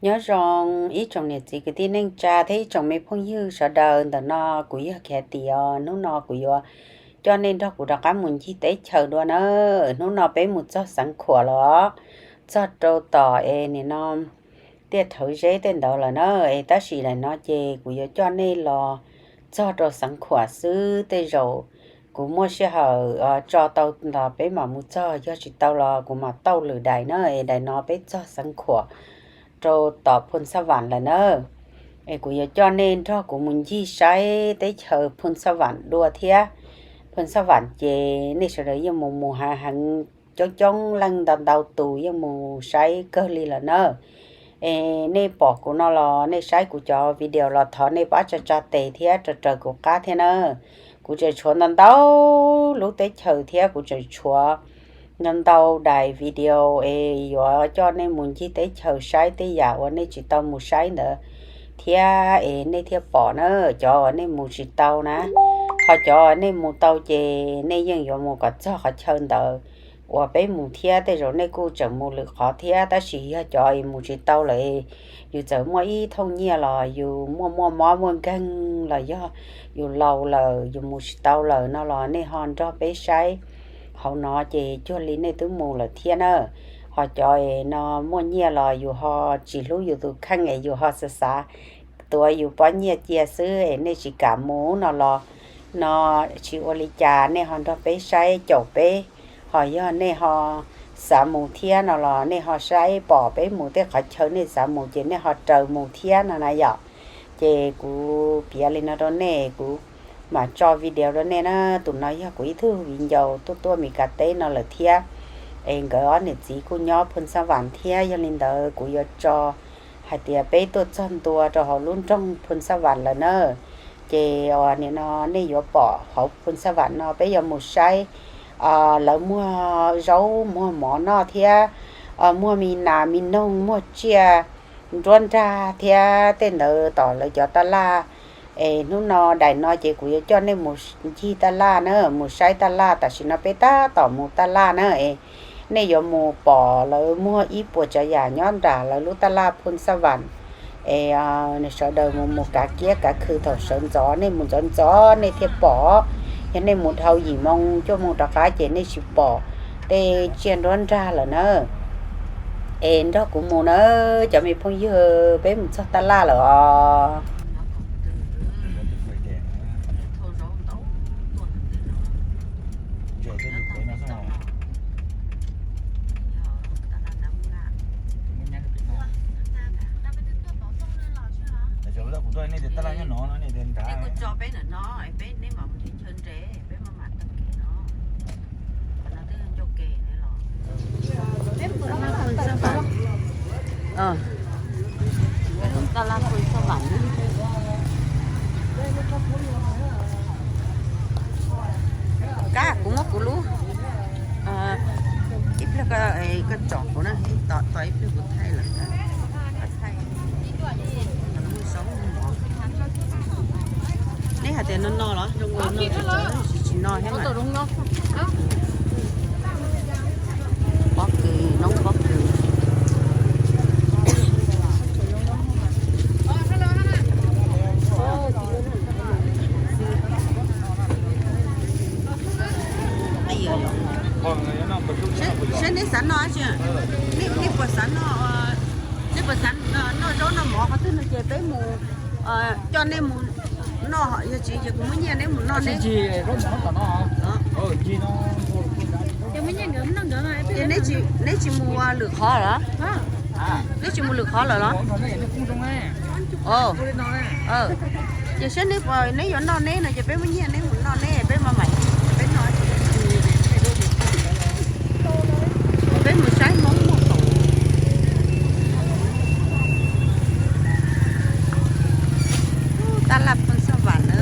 Nyob zoo ib tsoom niam txiv kwv tij neej tsa thiab ib tsoom me phooj ywg sawv daws. Ntawm no kuv yog Khiav Tias os. Hnub no kuv yuav coj nej nrog kuv rov qab mus ncig teb chaws dua na. Hnub no peb mus txog Xeev Khuam los, txog rau tom es nim no Tiaj Rhawv Zeb tej ntawd lawm na. Es tab sis nim no ces kuv yuav coj nej los txog rau Xeev Khuam xwb. Tej zaum kuv muaj sij hawm tso tau los peb mam mus txog, yog tsis tau los kuv mam tauj lwm daim na. Es daim no peb txog Xeev Khuam rau tom Phoos Xab Vam lawm na. Es kuv yuav coj nej nrog kuv mus ncig saib teb chaws Phoos Xab Vam dua thiab. Phoos Xab Vam ces nej sawv daws yeej mus mus heev heev, coob coob leej ntau ntau tus yeej mus saib kawg li lawm na. Es nej pom kuv no los nej saib kuv cov video los thov nej pab tsa tsa tes thiab raws raws kuv qab thiab na. Kuv tseem tshuav ntau ntau lub teb chaws thiab kuv tseem tshuav ntau ntau daim video es yuav coj nej mus ncig teb chaws saib tej yam uas nej tsis tau mus saib ntawd thiab es nej thiaj pom na. Cov uas nej mus tsis tau na, ho cov uas nej mus tau ces nej yeej yuav mus kom txog qhov chaw ntawd uas peb mus thiab. Tej zaum nej kuj tseem mus lwm qhov thiab, tab sis yog cov es mus tsis tau lawm, yus txawm muaj ib thooj nyiaj los yus muaj muaj mob muaj nkeeg los yog yus laus lawm yus mus tsis tau lawm no los nej ho nrog peb saib hauv no ces cuag li nej twb mus lawm thiab na. Ho cov es no muaj nyiaj los yus ho tsis hlub yus tus kheej es yus ho xav xav tuav yus pob nyiaj cia xwb es nej tsis kam mus no los, no tsis ua li cas, nej ho nrog peb saib caum peb. Ho yog nej ho xav mus thiab no los nej ho saib pom peb mus tej qhov chaw nej xav mus ces nej ho raws mus thiab no na yom. Ces kuv piav li no rau nej, kuv mam tso video rau nej na. Tus no yog kuv ib tug viv ncaus tuaj tuaj Mes Kas teb no lawm thiab, es nkawd ob niam txiv kuj nyob Phoos Xab Vam thiab. Yog li ntawd kuv yuav tso hais tias peb tuaj txog ntua rau hauv lub nroog Phoos Xab Vam lawm na. Ces nim no nej yuav pom hauv Phoos Xab Vam no peb yuav mus saib, lawv muag zaub muag mov noj thiab, muag me nas me noog, muag tsiaj nruab nrag thiab tej ntawd tom lawv cov taj laj. Es hnub no daim no ces kuv yuav coj nej mus ncig taj laj na, mus saib taj laj. Tam sim no peb tab tom mus taj laj na, es nej yuav mus pom lawv muag ib puas tsav yam nyob nram lawv lub taj laj Phoos Xab Vam. Es sawv daws mus mus kav kiab kav khw thaum sawv ntxov, nej mus ntxov ntxov nej thiaj pom. Yog nej mus dhau yim moo cuaj moo rov qab ces nej tsis pom tej tsiaj nruab nrag lawm na. Es nrog kuv mus na cov me phooj ywg, peb mus txog taj laj lawm os. Taj laj Phoos Xab Vam. Kab kuv muab kuv lub, ib pliag koj tsom kuv na, tos ib pliag kuv thaij lawm. Neb hais tias no no los zoo no tsis tsis no thiab mas. Pob kws, noob pob kws. Saib neb xav noj dab tsi? Neb puas xav noj, neb puas xav noj zaub noj mov qhov twg no ces peb mus, coj neb mus noj, yog tsis ces kuv muab nyiaj neb mus noj neb. Ces neb tsis mus lwm qhov lawm? Neb tsis mus lwm qhov lawm los? Ces saib neb puas, neb yuav noj neb no ces peb muab nyiaj neb mus noj neb, peb maj mam peb noj. Peb mus saib Hmoob muag kaum. Taj laj Phoos Xab Vam na,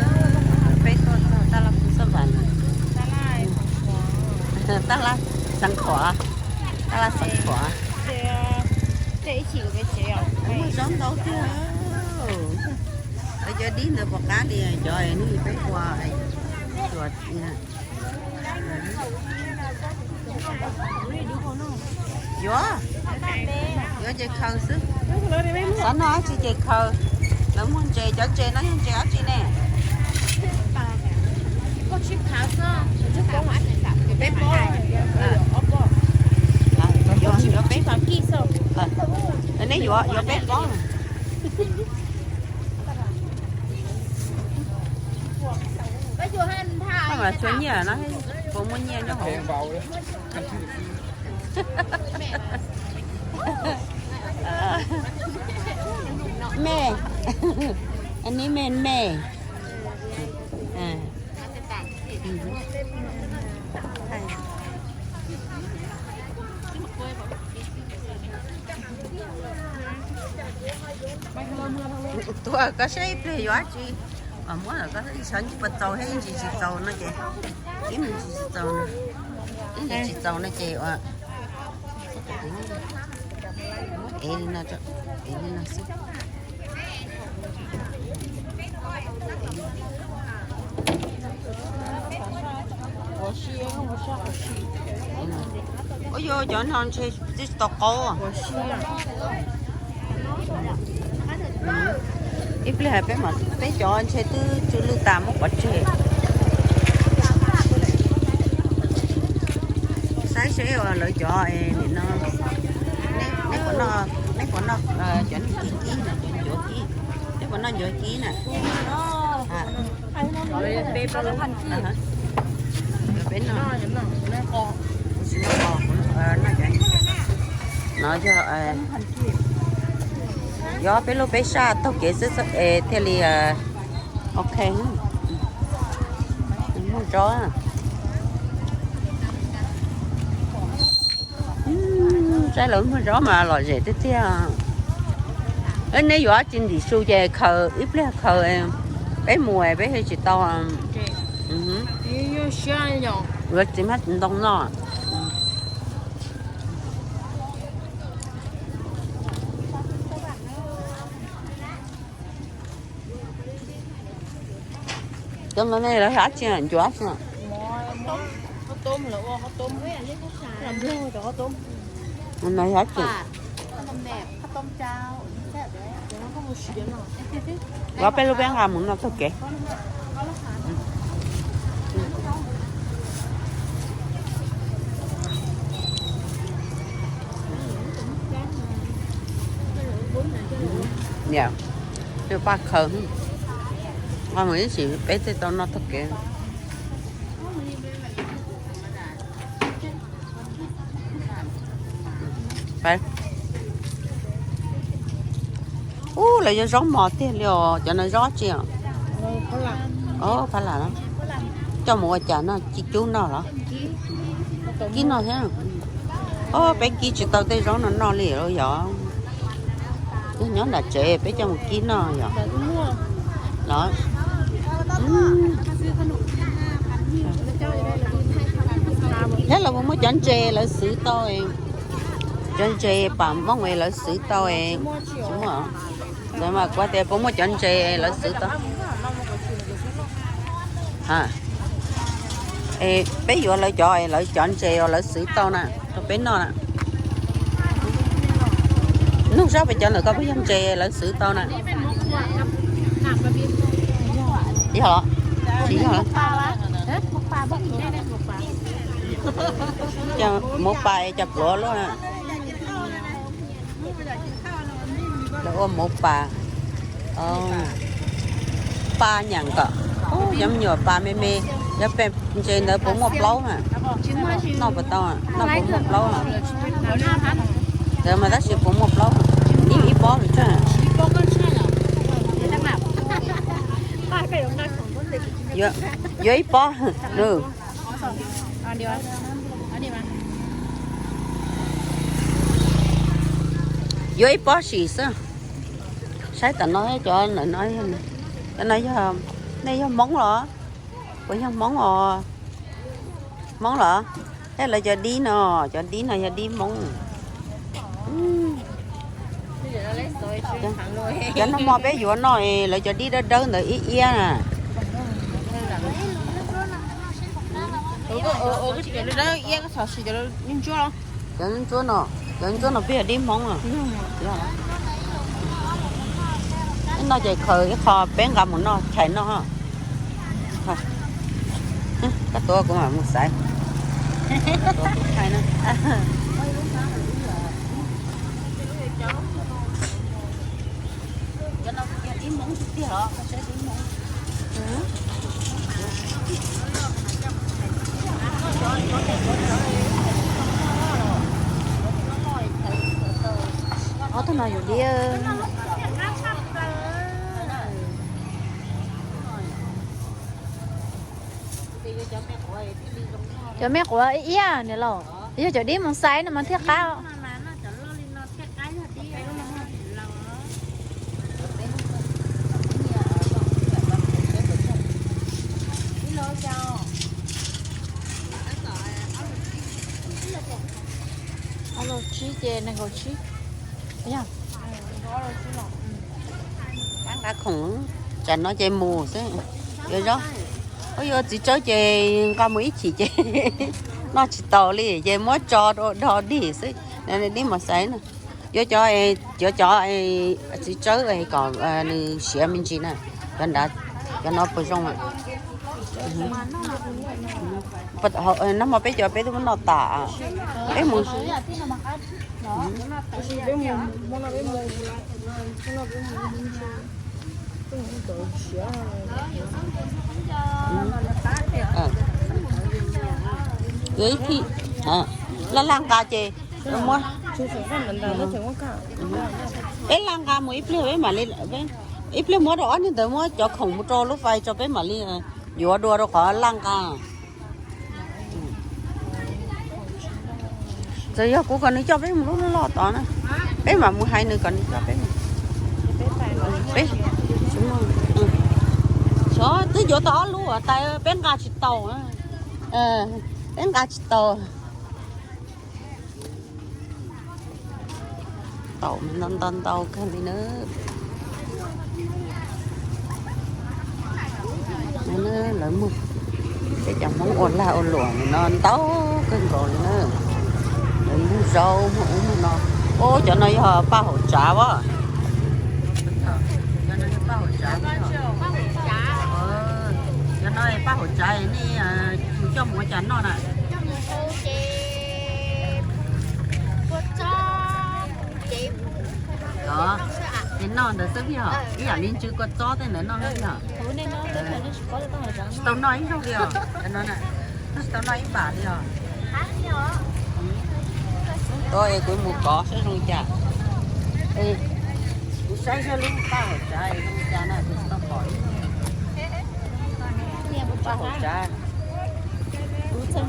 peb tuaj txog taj laj Phoos Xab Vam na. Taj laj Xeev Khuam, taj laj Xeev Khuam. Muag zaub ntau tiag. Cov dib ntawd puas qab li cov nej peb ua? Yuav. Yuav ces khaws xwb. Xav noj dab tsi ces khaws. Lawv muag ntses, cov ntses no yog ntses dab tsi ne? Yuav peb pob. Neb yuav, yuav peb pob. Mas tsuav nyiaj no, puas muaj nyiaj nyob hauv? Me, aneb me me. Tuaj koj saib ib pliag yuav dab tsi. Mas muab lawm koj xav ntsis puas txaus thiab, ib ntsis tsis txaus no ces, ib ntsis tsis txaus, ib ntsis tsis txaus no ces ua, muab ev li no, ev li no xwb. Ua yog cov no ntshe tsis tau qaub. Ib pliag peb, peb cov ntshe twb tsw lwj tas muab pov tseg. Saib seb lawv cov nim no, neb puas noj cov kib kib na, cov ncuav kib, neb puas noj ncuav kib na? Peb noj, no yog, yog peb lub peb saj taug kev xwb es thiaj li ok. Muag tsob, saib lawv muag tsob mas lom zem tiag tiag. Neb yuav dab tsi ntim su ces khaws, ib pliag khaws, peb mus peb tsis tau, yuav txiv hmab txiv ntoo noj. Cov no ne lawv yog dab tsi, ncuav dab tsi? No yog dab tsi? Yuav peb lub peb nqa mus noj taug kev. Niam, paj khaws, nqa mus ib sim peb thiaj tau noj taug kev. Ub, lawv yog zaub mos tiag li os, cov no zaub tsi os? Phab lam, coj mus ua cas noj, ci cub noj los? Kib noj thiab. Ob, peb kib tsis tau tej zaub no noj li los yog. Yog nyob nram tsev peb coj mus kib noj yog. Los, thiab lawv puas muaj cov ntses lawv xwv tau, cov ntses pam mooj es lawv xwv tau? Tsis muaj. Ntawd mas kuv tias puas muaj cov ntses lawv xwv tau. Peb yuav lawv cov, lawv cov ntses uas lawv xwv tau na rau peb noj na. Nug sab pem cov ntawm ko puas yog ntses lawv xwv tau na? Yog los? Tsis yog. Cov muv pas, cov pluav luaj. Lawv ua muv pas, pas nyeem kom, cov me nyuam pas me me. Yog pem ntses ntawd puas muaj plaub na? Noj puas tau, noj puas muaj plaub na? Ntawd mas tab sis puas muaj plaub, ib, ib pob. Yuav ib pob. Yuav ib pob sim xwb. Saib tom no cov ntawm no, cov no yog, nej yog Hmoob los? Puas yog Hmoob os? Hmoob los? Thiab lawv cov dib no, cov dib no yog dib Hmoob. Cov no hmo peb yuav noj, lawv cov dib dawb dawb ntawd ib iab na. Cov ntsuab no. Cov ntsuab no peb yog dib Hmoob. No ces khaws ib qho peb nqa mus noj chais noj. Koj tuav kuv mam mus xaiv. Ob tug no yus dib. Cov me quav ib yam niam laus, yog cov dib Moos Xais no mas thiaj qab. Ob los tsib ces nees nkaum tsib. Nqa khoom tsam no ces mus xwb. Yuav zaub, ua yuav txiv tsawb ces nqa mus ib chim ces noj tsis taus li ces muab tso rau dog dig xwb. Dib Moos Xais na, yuav cov, yuav cov txiv tsawb kom nws siav me ntsis na. Cov nrad, cov no puas zoo? Nag hmo peb cov peb twb muab noj tas. Peb mus Yuav ib thij, laj laj nqa ces muab. Peb laj nqa mus ib pliag peb mam li, ib pliag muab rau ob niag ntawd muab cov khoom mus rau lub fais tso peb mam li yuav dua rau qhov laj nqa. Txawm yog kuv kom nws coj peb mus lub loj loj tod na, peb mam mus hais nws kom nws coj peb mus. Xyov twb yuav tau ob lub uas tais peb nqa tsis tau, peb nqa tsis tau. Taum ntau ntau kawg li na. Lawv muag, peb cov Hmoob ua lag ua luam no ntau kawg nkaus li na. Lawv muag zaub muag ub muag no. Ub, cov no yog paj haum tsav as. Cov no paj haum tsav. Cov no paj haum tsav nej mus coj mus ua cas noj na? Ces noj ntawd xwb yog ib yam li ntsw kua txob tej ntawd noj yog. Tsis tau noj ib zaug li os. Tsis tau noj ib npam li os. Tod es kuv mus kov saib zoo li cas. Kuv saib saib lub paj haum tsav zoo li cas na, kuv tsis tau pom. Paj haum tsav. Tswj tsawv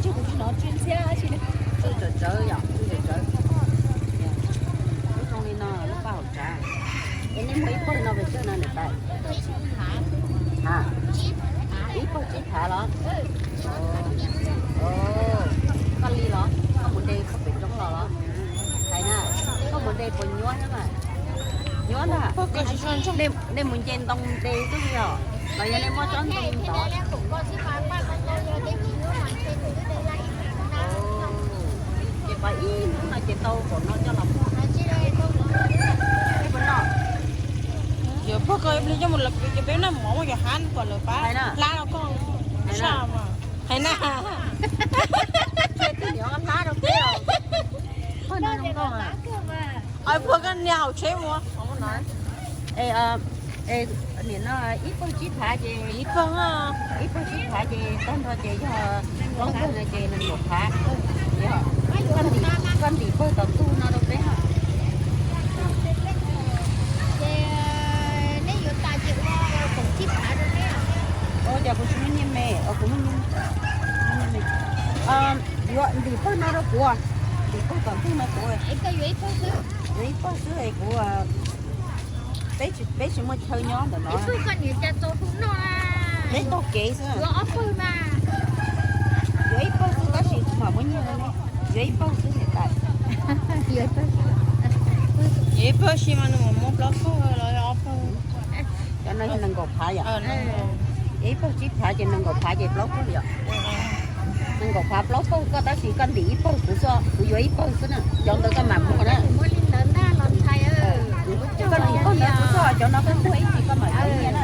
tsawv yom, tswj tsawv tsawv. Lub zoo li no lub paj haum tsav. Es nej muag ib pawg no pes tsawg no niam tais? Ib pawg tsib phav los? Koj li los? Koj mus de koj pem roob los los? Hais na, koj mus de puas nyuaj thiab mas? Nyuaj ntag. Nej mus nce ntoo de xwb li os, los yog nej muab tsob ntoo ntov? Ces pab ib hnub no ces tau kaum no coj los muag. Yuav pog koj ib pliag coj mus lawv ces peb noj mov ua yog hab kom lawv pab hlab rau koj. Hais na. Twb niam hlab rau peb. Pog no zoo nkauj. Pog koj niag haus tsheb mus. Nim no ib pawg tsib phav ces ib pawg, ib pawg tsib phav ces tag nrho ces yog plaub pawg no ces nees nkaum phav. Koj ntim pawg tom ntug no rau peb. Ua cas kuv tsis muaj nyiaj me, kuv muaj nyiaj me. Yuav ntim pawg no rau kuv, ntim pawg tom ntug no kuv. Yuav ib pawg xwb es kuv, peb tsis muaj chaw nyob ntawm no. Peb taug kev xwb. Yuav ib pawg xwb tab sis kuv mam muab nyiaj rau nej. Yuav ib pawg xwb niam tais. Yuav ib pawg xwb mas nws mam muab plaub pawg los ob pawg. Cov no yog nees nkaum phav yom? Yuav ib pawg tsib phav ces nees nkaum phav ces plaub pawg yom? Nees nkaum phav plaub pawg koj tab sis koj ntim ib pawg kuv xwb, kuv yuav ib pawg xwb na, cov ntawd koj mam muag na. Koj ntim pawg ntawd kuv xwb, cov no koj muag ib tsis koj mam yuav na.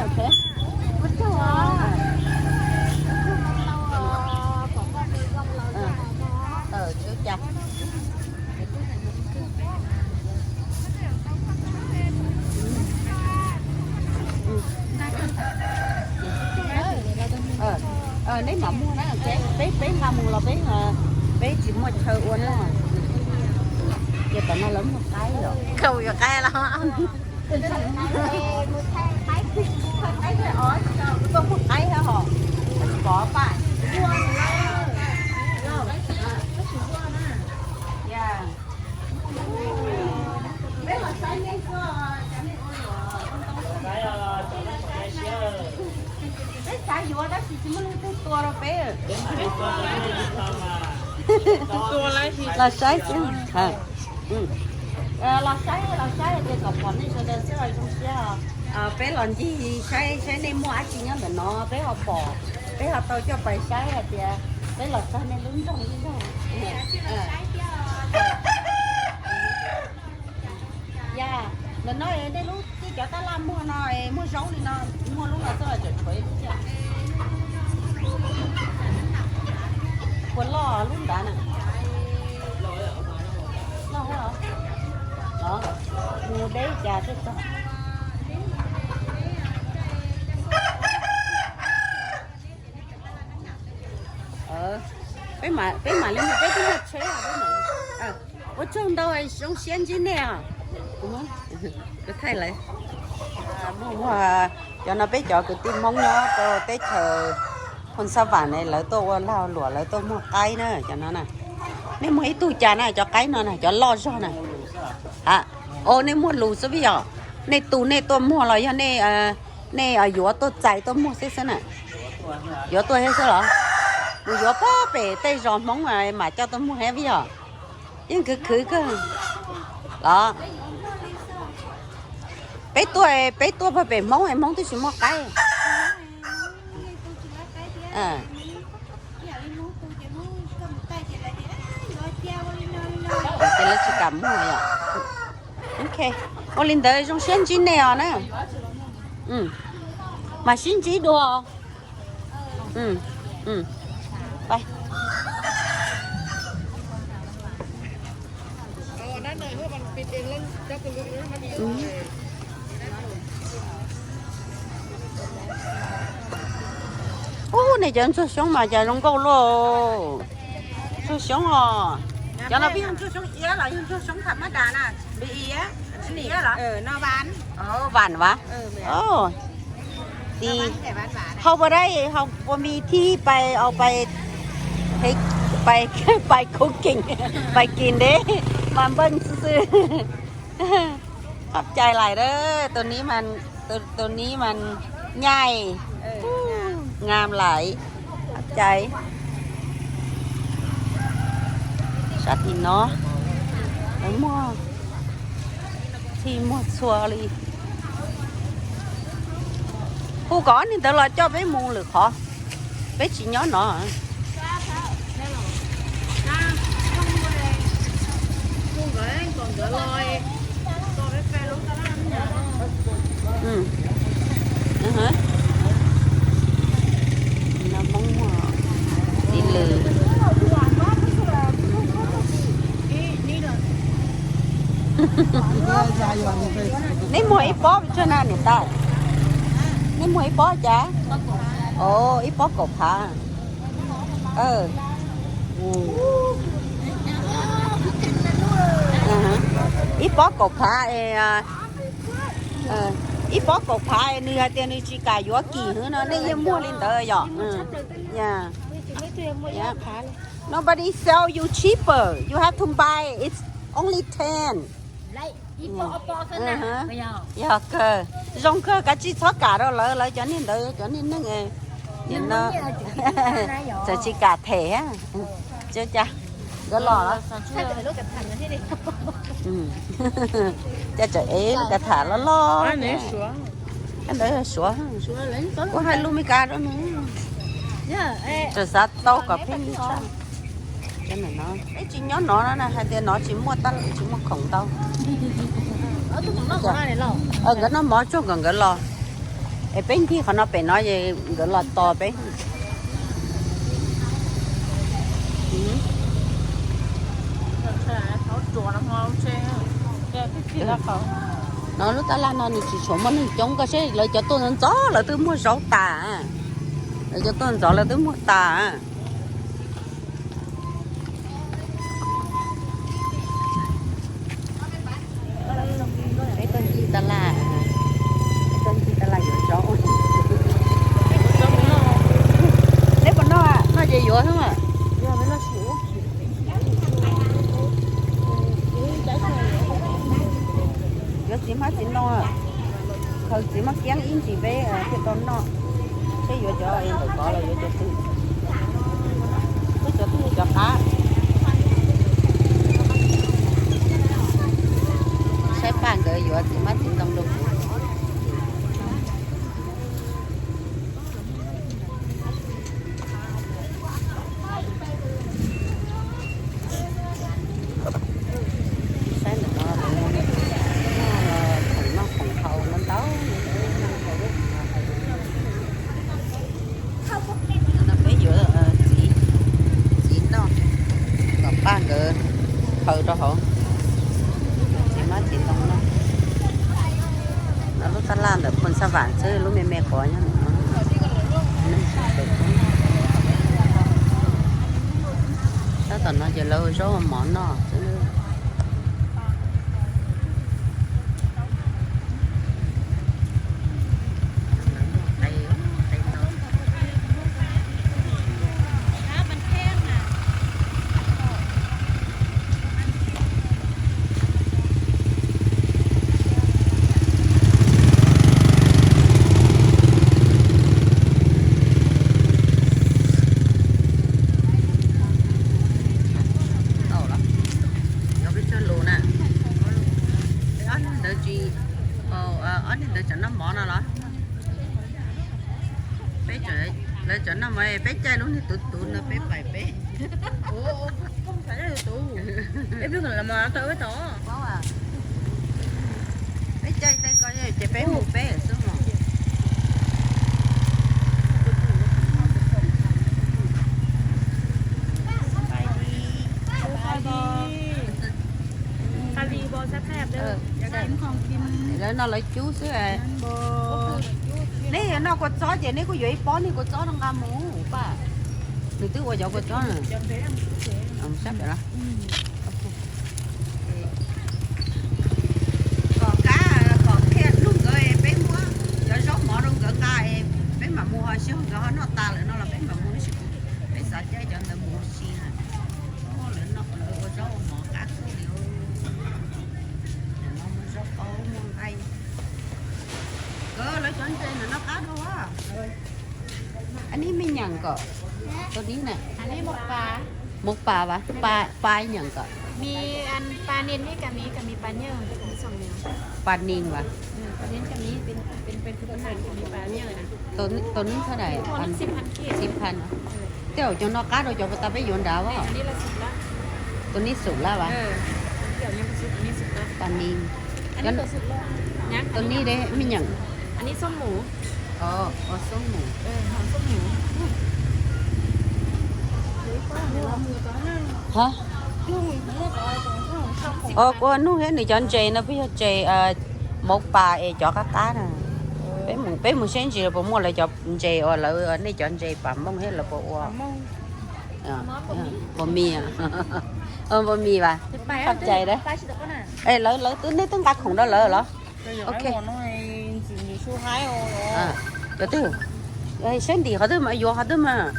Neb mam muag na, peb, peb nqa mus los peb, peb tsis muaj chaw ua no. Ces tom no lawv muag qaib los. Khaus yuav qaib los. Tuaj muag qaib hos, pov paj. Peb los saib nej xwb, peb xav yuav tab sis tsis muaj leej twg tua rau peb. Los saib xwb. Los saib, los saib hais tias kom pom nej sawv daws xwb los zoo siab. Peb los ncig saib saib nej muaj dab tsi nyob ntawm no peb ho pom, peb ho tau coj pais saib hais tias peb los txog nej lub nroog ib zaug. Yog, ntawm no nej lub tij cov tab laj muag no, muag zaub li no, muaj lub no txog tseem tshuav ib lub thiab. Puas loj lub nrad na? Loj, mus deb cas thiaj txog. Peb mam li mus, peb twb muaj tsheb. Ua tsaug ntau, zoo siab ntsib nej os. Thaij lawv, muaj, muaj, cov no peb cov kwv tij Hmoob nyob rau teb chaws Phoo Xab Vam ne, lawv tuaj ua lag luam, lawv tuaj muag qaib na, cov no na. Nej muag ib tug cas na, cov qaib no na, cov loj zog na. Ha, o, nej muag lus xwb vij os. Nej tus nej tuaj muag los yog nej, nej yuav tuaj txais tuaj muag xwb xwb na? Yuav tuaj thiab xwb los? Mus yuav puag pem tej zos Hmoob mam coj tuaj muag thiab vij os. Yeej khwv khwv kawg los? Peb tuaj, peb tuaj puag pem Hmoob, Hmoob twb tsis muaj qaib. Ces lawv tsis kam muag yom. Ok, ua li ntawd zoo siab ntsib nej os na. Mam sib ntsib dua. Ub, nej cov ntsuag xyoob mas cas zoo nkauj luaj. Ntsuag xyoob os. Cov no peb yog ntsuag xyoob iab los yog ntsuag xyoob tham mab das na? Iab los? Vam vas. Tis, hau pua dai, hau pua mi thib pais, au pais, pais, pais cooking, pais kis deb, mas npeej xwb xwb. Qhov cai lais, tus, tus nib mas nyaij, ngam lais, qhov cai. Sab tim no lawv muag txhij muag txhua li. Hu kom ob niag ntawd los coj peb mus lwm qhov, peb tsis nyob no. Hmoob muag tib lwm. Neb muag ib pob pes tsawg na niam tais? Neb muag ib pob cas? O, ib pob kaum phav. Ib pob kaum phav es, ib pob kaum phav es nws hais tias nws tsis kam yuav kim hwv no, nej yeej muag li ntawd yom? Nobody sell you cheaper. You have to buy. It's only ten. Yog kawg, zoo kawg, kav tsij txhob kam rau lawv, lawv cov niag ntawd cov niag neeg no txawm tsis kam them. Cas nkawd los, cas tseem ev lub kav tham loj loj. Ntawd Suav, kuv hais lus Meskas rau nws. Txawm xav tau kom pheej li tsa. Peb tsis nyob no na, hais tias no tsis muaj, tsis muaj khoom ntau. Nkawd noj mov tsuag kom nkawd los, es peb nkig qhov no pem no es nkawd los tos peb. No lub tab laj no nws tsis tshua muaj neeg coob, koj saib lawv cov tuaj ntxov ntxov lawv twb muag zaub tas. Lawv cov tuaj ntxov lawv twb muag tas. Peb tuaj ncig tab laj, peb tuaj ncig tab laj yuav zaub. Neb puas noj? Noj ces yuav xwb mas. Yuav txiv hmab txiv ntoo, khaws txiv maj kiab ib ntsis peb thiaj tau noj. Seb yuav cov ntawm tod los yuav cov twg? Peb cov twg cov qab? Saib Paj nkawd yuav txiv hmab txiv ntoo rau kuv. Saib ntawm no, khoom noj khoom haus no ntau. No peb yuav txiv, txiv noj, kom Paj nkawd khaws rau hauv, txiv hmab txiv ntoo noj. No lub tab laj ntawm Phoos Xab Vam xwb, lub me me quav nyob ntawm no. Tab tom no ces lawv ua zaub ua mov noj xwb. Ob niag ntawd tsis, ob niag ntawd tseem noj mov no los? Peb, lawv cov noj mov, peb caij lub niag tuv tuv no peb pais peb. Peb caij tej ko ces peb mus peb xwb mog. Lawv no lawv cub xwb. Neb yuav noj kua txob ces neb kuj yuav ib pob niag kua txob rau nqa mus Paj. Nws twb ua cov kua txob na. Kom qab, kom qhia hnub nkawd peb muab cov zaub mov rau nkawd nqa, peb mam mus ho xyov nkawd ho noj tas lawm no los peb mam mus ib si. Peb xav caij cov ntawd mus ua si na. Lawv noj lawv ua zaub ua mov qab kawg li. Zaub qaub muaj nqaij. Nkawd lawv cov ntses ntawm no qab dua. Anib me nyam kom tus nib na. Mov pas vas, pas nyam kom. Pas nis vas. Tus nib thab dais, xib phaj. Tej zaum cov no qab rau cov puas tas peb yuav nrad as. Tus nib xum lab as. Pas nis. Tus nib de me nyam. Kuv nug thiab nws cov ntses no puas yog ntses mov pas es cov qab qab na. Peb mus saib ntsis puas muaj lawv cov ntses uas lawv, nej cov ntses pas mooj thiab lawv puas ua. Npua mis, npua mis vas. Khov cai. Lawv, lawv twb, nej twb nqa khoom rau lawv los? Ok. Cov twg? Saib ntim qhov twg mas yuav qhov twg mas.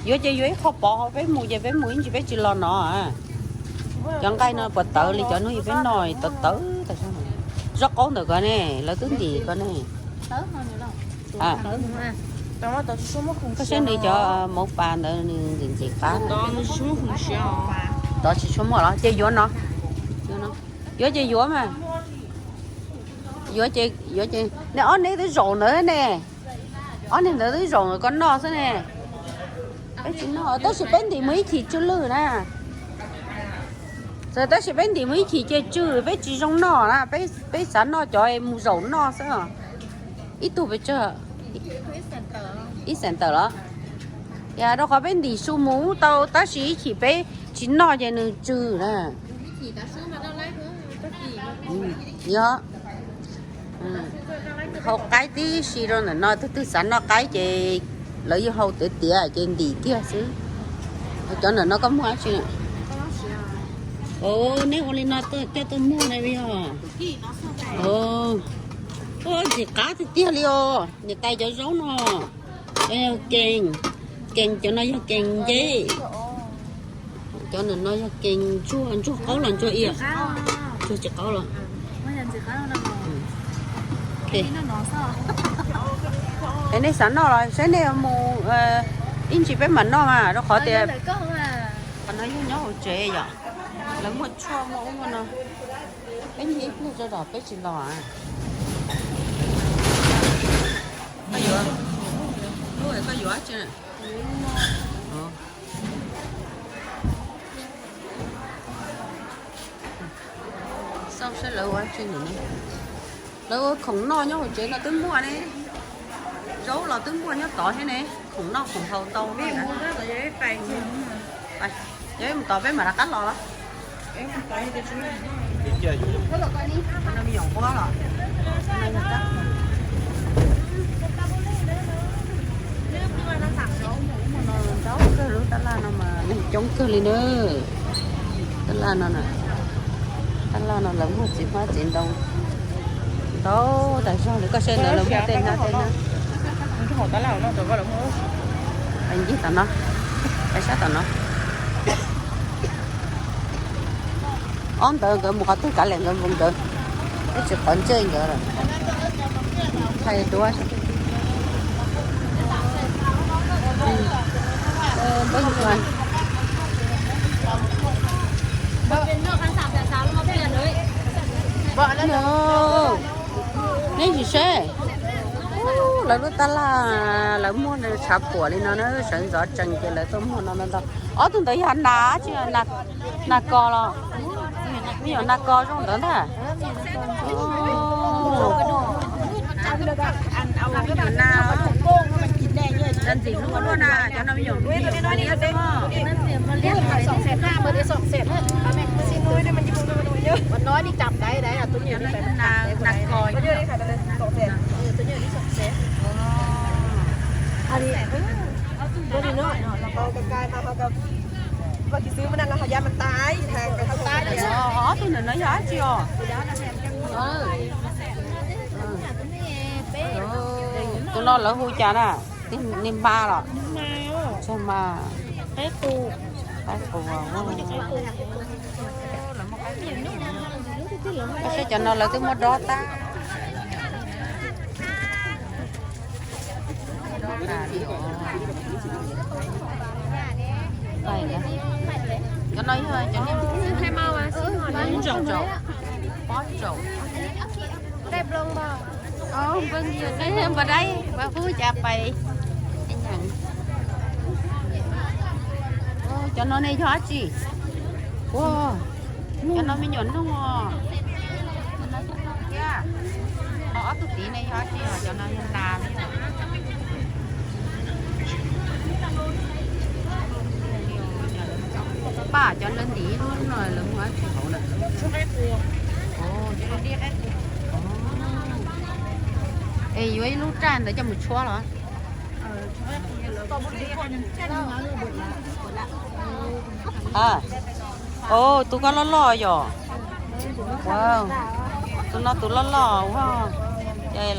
Yuav ces yuav ib qho pov hauv peb mus ces peb mus ib ntsis peb tsis los no. Cov nqaij no puas tawv li cov hnub yog peb noj tawv tawv tas. Zaub qaub ntawm ko ne, lawv twb ntim ko ne. Koj saib nws cov mov pas ntawd nws ntxim ntxim qab. Tod tsis tshua muaj los ces yuav no. Yuav ces yuav mas. Yuav ces, yuav ces, ne ob neb twb zaum ntawd ne. Ob niag ntawd twb zaum ntawd koj noj xwb ne. Peb tsis noj, tab sis peb ntim mus ib chim tsw lwj na. Txawm tab sis peb ntim mus ib chim ces tsw, peb tsis zoo noj na, peb xav noj cov mus zaum noj xwb. Ib tug pes tsawg? Ib xees tawm los? Yog rau qhov peb ntim su mus tau tab sis ib chim peb tsis noj ces nws tsw na. Yog hau qaib tib si rau ntawm no, tus twg xav noj qaib ces lawv yeej hau tiav tiav ces ntim kiag xwb. Cov ntawm no koj muag dab tsi? Neb ua li no coj tuaj muag na yog? Ua ntxim qab tiag tiag li os, niam tais cov zaub no. Kees, kees cov no yog kees nceb. Cov ntawm no yog kees ntsuag, ntsuag qaub los ntsuag iab? Ntsuag tsis qaub los? Es nej xav noj los saib nej mus ib ntsis peb mam noj mas rau qhov tias qhov no yog nyob hauv tsev yom. Lawv muaj tshuaj muaj ub muaj no. Peb nyiag ib pluag tso, peb tsis los. Koj yuav, koj yuav tsi? Xauj saib lawv ua tsi ntawm no. Lawv ua khoom noj nyob hauv tsev no twb muaj ne. Zaub los twb muaj nyob tod thiab ne, khoom noj khoom haus tau. Yog mus tod peb mam rov qab los los. Ntau kawg lub tab laj no mas neeg coob kawg li na. Tab laj no, tab laj no lawv muag txiv hmab txiv ntoo ntau tas zog li, koj saib ntawd lawv muag tej no tej no. Ncig tom no, sab tom no. Ob ntawd nkawd mus qhov twg kav liam nkawd mus nkawd, ib tsis qhov ntsej nkawd lawm. Thaij duab. Neb sim seb, lawv lub tab laj lawv muag tshav puam li no na, sawv ntxov tsees ces lawv tuaj muag no ntau ntau. Ob tug ntawd yog nas tsi? Nas kos los? Me nyuam nas kos zoo ntawd ntag. Nas ntxim hlub luaj na, cov no me nyuam me nyuam liab xwb. Nas kos. Ob tug ntawm no yog dab tsi os? Tus no lawv hu cas na? Niag hma los? Tsis hma. Qaib qus. Koj saib cov no lawv twb muab dob tag. Cov no yog cov niag pob ntsaum, pob ntsaum. Npawg Dai, Pub Cas Pais. Cov no ne yog dab tsi? Ua, cov no me nyuam noog os. Ho ob tug tid ne yog dab tsi? Cov no yog nas. Paj, cov lawv ntim lub no lawv muag dab tsi hauv lawm? Es yuav ib lub raj ntawd coj mus tshuab los? Tus koj loj loj yom? Tus no tus loj loj ua,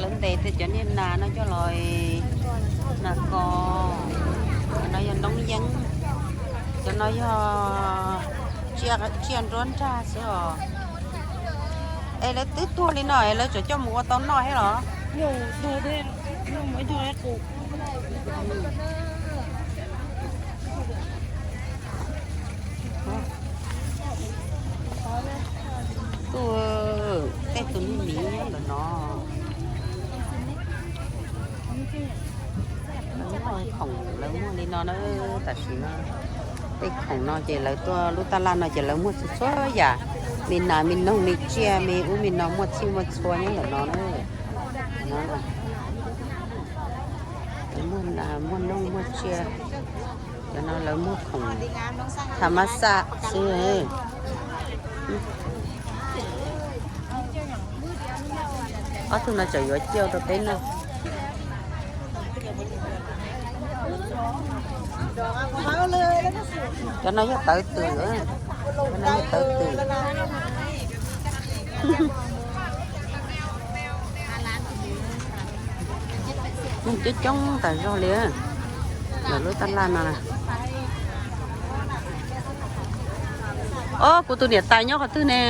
lawv ntes tej cov niag nas no coj los, nas kos, cov no yog noob yeeb, cov no yog tsiaj nruab nrag xwb os. Es lawv twb tuag li no es lawv tseem coj mus ua tau noj thiab los? Tuaj, tej tus niag miv nyob ntawm no. Khoom lawv muag li no na, tam sim no tej khoom no ces lawv tuaj lub taj laj no ces lawv muag txhua txhua yam, me nas me noog me tsiaj me ub me no muaj txhij muaj txhua nyob ntawm no na. Muag nas muag noog muag tsiaj, cov no lawv muag khoom tha mab xaj xwb. Ob tug no tseem yuav ciaj rau peb noj. Cov no yog tawv twm, cov no yog tawv twm. Neeg coob coob tas zog li ntawm lub taj laj no na. Ob, kuv tus niam tais nyob qhov twg ne?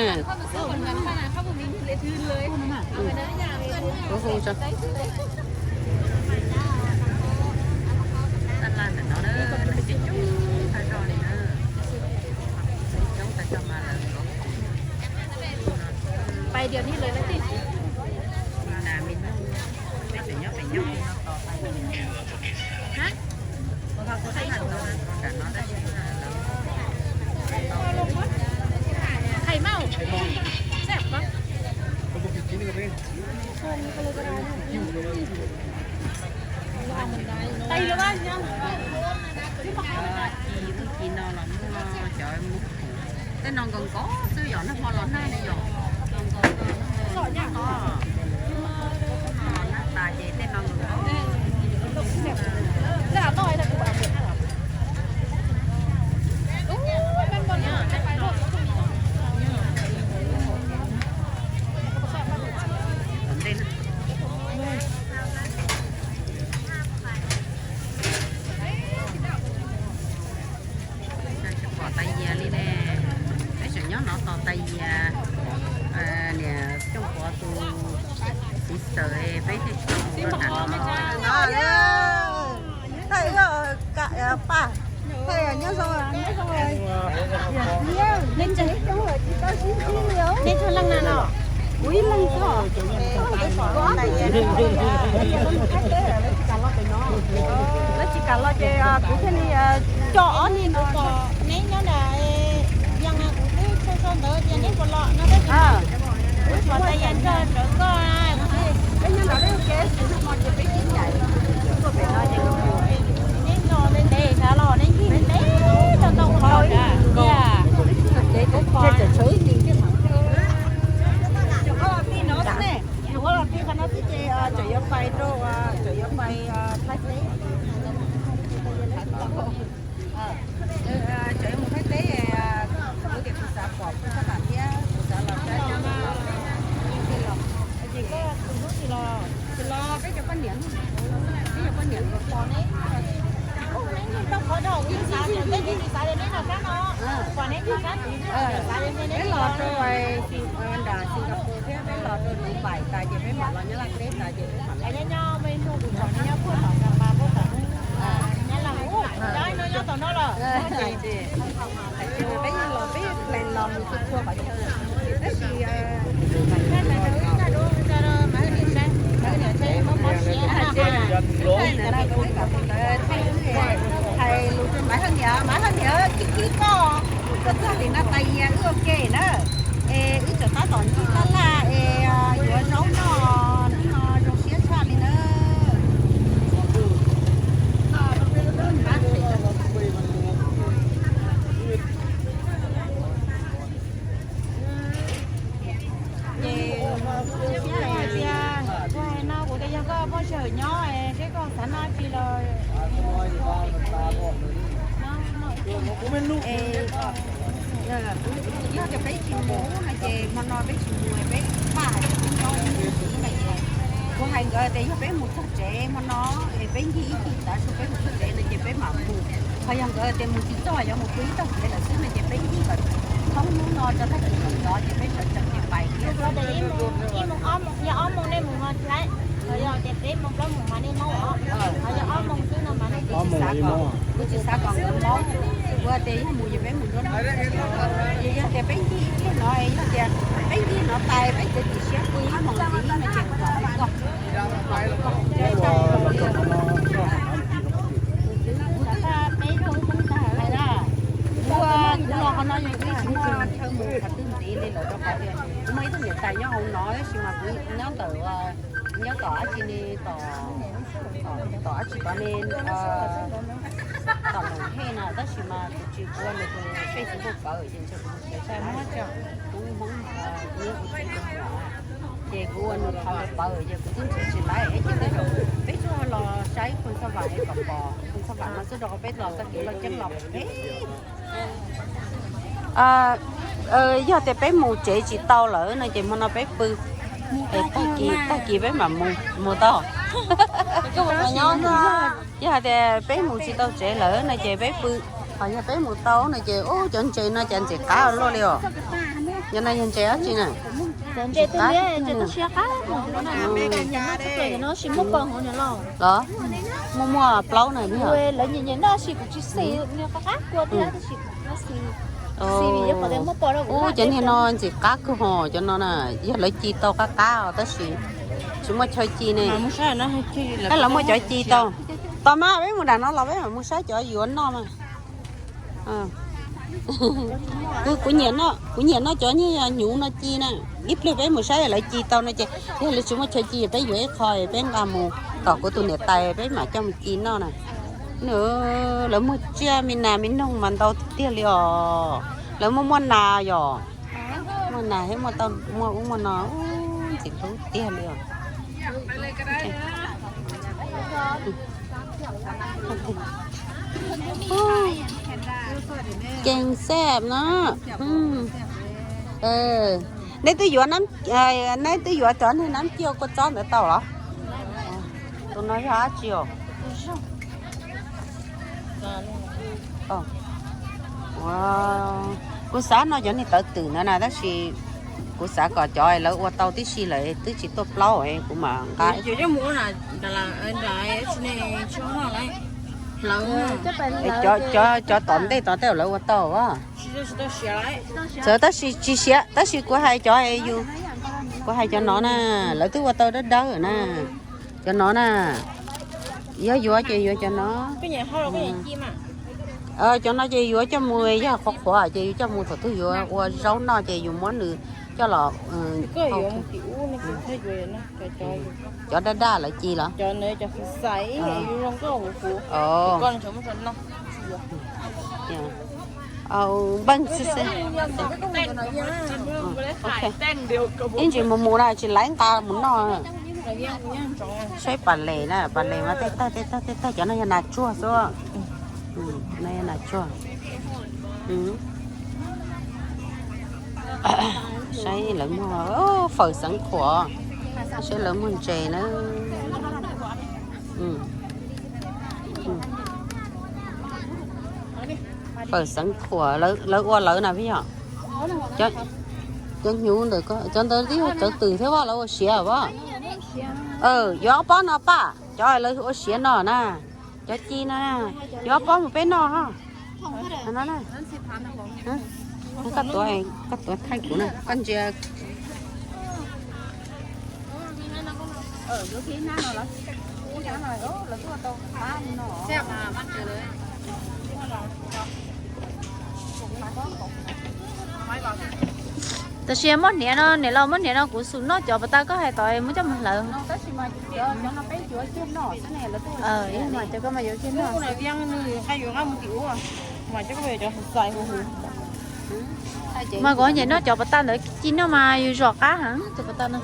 Ci ub ci no los muaj cov muag khoom, tej no nkaus nkaus xwb yom, nag hmo los nag li yom. Nag tas ces tej no nkaus nkaus. Tsis pom tais yias li ne. Peb tseem nyob no tos tais yias, niam Cooj Pov tus txiv xawm, peb thiaj tsis tau mus rau nram no. Thaj ib, pa, thaj nyob zoo, nyob zoo. Nej tsawg leej na no? Kuv ib leeg xwb os. Lawv tsis kam los ces kuv thiaj li coj ob niag no. Neb nyob nram, yog kuv twb tso sau ntawd tias neb puas los no tab sis kuv pom tais yias nrog cov koj. Peb nyob nram peb ua ke, tab sis nag hmo ces peb tsis ncaim, tuaj pem no ces neb los ntev ntev xav los neb ncig ntev ntev tau ntau qhov tiag. Ces kuv pom. Tseem qhuav los txij no xwb ne, tseem qhuav los txij qhov no xwb ces tseem yuav pais rau, tseem yuav pais Thaib teb. Tseem yuav mus Thaib teb, kuv tias kuv xav pom kuv sab pam thiab kuv xav los saib. Ces koj tus hlub tsis los, tsis los peb cov poj niam, peb cov poj niam los pom neb. Neb tau qhov rau kuv xav tias neb tsis xav tias neb los sab no, pom neb nyob sab tid xav tias neb los rau nram Singapore thiab peb los rau Dubai tas ces peb mam los nyob Laj Teb tas ces peb mam los nyob nyob peb hnub kuv pom neb nyob puag tom Sapa puag tom ub, nyob Laj Ub, nyob no nyob tom no los. Peb yeej los peb yeej plan los mus txhua txhua qhov chaw, tab sis Maiv Hawj Niam, Maiv Hawj Niam, Maiv Hawj Niam, hais lus rau Maiv Hawj Niam, Maiv Hawj Niam, khib khib koj, koj txog tim no tais yias wb ua ke na, es wb tseem tab tom ncig tab laj es yuav zaub noj, hnub no zoo siab tshaj li na. Ces kuv hais tias, kuv hais no kuv tias yog koj phooj ywg nyob seb koj xav noj tsi los. Yog tias peb tsis mus no ces hmo no peb tsis mus, peb paj hais tias peb nyob ib hnub ntxiv na ces kuv hais nkawd tias yog peb mus txog tsev hmo no es peb ncig ib chim tav su peb mus txog tsev no ces peb mam mus. Ho yog nkawd tias mus tsis txog, yuav mus pw ib tog kev lawm xwb no ces peb ncig kom thoob hnub no rau tag kis ntawd ces peb sawv tsees ces pais thiab. Ib mus ob mus, yog ob mus nej mus Hmoob, yog tias peb mus plaub mus mas nej Hmoob os, yog ob mus xwb no mas nej tsis xav kom, kuv tsis xav kom nkawd Hmoob, kuv tias yog mus ces peb mus nruab hnub, yog tias peb ncig ib pliag no, yog tias peb ncig no tas peb txiav txim siab pw ib mus ntxiv no ces kuv mam li koj. Ne, tom, tom dab tsi tod ne, tom Loos Hej no, tab sis mas kuv tsis, kuv ua nws tus Facebook pawv ces ntshe kuv mus tsev saib, kuv Hmoob nyob kuv tsev tus muam, ces kuv ua nws qhov pawv ces kuv twb nrhiav tsis tau, ces tej zaum peb tsuas los saib Phoos Xab Vam es kom pom Phoos Xab Vam no xwb, rau qhov peb los txoj kev loj ceeb los pem. Yog tias peb mus tsev tsis tau lawm no ces hmo no peb pw, es tag kis, tag kis peb mam mus, mus tau. Yog hais tias peb mus tsis tau tsev lawm no ces peb pw, ho yog peb mus tau no ces ub, cov ntses no cas ntxim qab luaj li os. Yog no yog ntses dab tsi na? Los, muaj, muaj plaub na. Ub, cov niag no ntxim qab kawg ho, cov no na, yog lawv ci tau qab qab os, tab sis tsis muaj chaw ci ne. Tab lawv muaj cov ci tau. Tos mas peb mus nram no los peb mam mus saib cov yuav noj mas. Kuv, kuv nyiam noj, kuv nyiam noj cov niag hnyuv no ci na. Ib pliag peb mus saib lawv ci tau no ces yog lawv tsis muaj chaw ci peb yuav ib qho peb nqa mus tom kuv tus niam tais peb mam coj mus ci noj na. Nws, lawv muag tsiaj me nas me noog mas ntau tiag tiag li os. Lawv muaj, muaj nas yom. Muaj nas thiab muaj tau, muaj ub muaj no, ntxim hlub tiag li os. Keej xab no. Neb twb yuav, neb twb yuav cov niag nab ciaj kua txob ntawd tau los? Tus no yog dab tsi os? Kuv xav noj cov niag tawv twm ntawd na, tab sis kuv xav kom cov lawv ua tau tib si lawm twb tsis tuaj plaub kuv mam nqa. Cov, cov tom ntej tod tej lawv ua tau. Txawm tab sis tsis siav, tab sis kuv hais cov, kuv hais cov no na, lawv twb ua tau dawb dawb na. Cov no na, yog yuav ces yuav cov no. Cov no ces yuav coj mus, yog qhuav qhuav ces yuav coj mus thaum twg yuav ua zaub noj ces yus muab nws coj los. Cov daj daj lawv ci los? Npej xwb xwb. Ib ntsis mus mus na tsis laiv nqa mus noj. Saib pas les na, pas les mas tej tawg tej tawg tej tawg, cov no yog nas tsuag xwb. No yog nas tsuag. Saib lawv muag fawm xeev khuam, saib lawv muag ntses na. Fawm xeev khuam lawv ua lawv na peb yog. Cov hnyuv ntawm, cov ntawd twb yog tawv twm thiab, lawv ua siav os. Yuav ob pob no paj, cov lawv ua siav no na. Cov ci no, yuav ob pob mus peb noj. Koj tuav, koj tuav thaij kuv na, koj ntsia. Tam sim muab hniav no, niam laus muab hniav no kuv xum noj cov pas tas koj hais tod muab coj mus hlawv. Cov koj mas yuav kiag noj. Mas kuv nyiam noj cov pas tas ntawd ci noj mas yus zom qab heev cov pas tas no.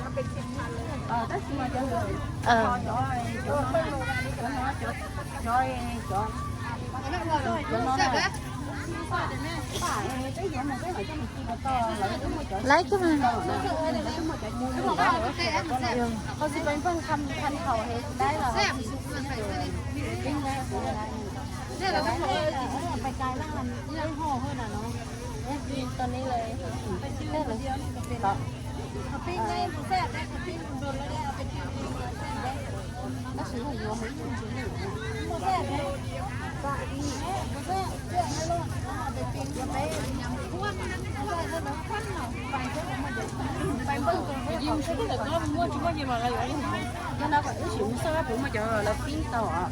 Laiv kawg. Yog no wb sim mus xauj kuv muaj cov lawv pib tau os.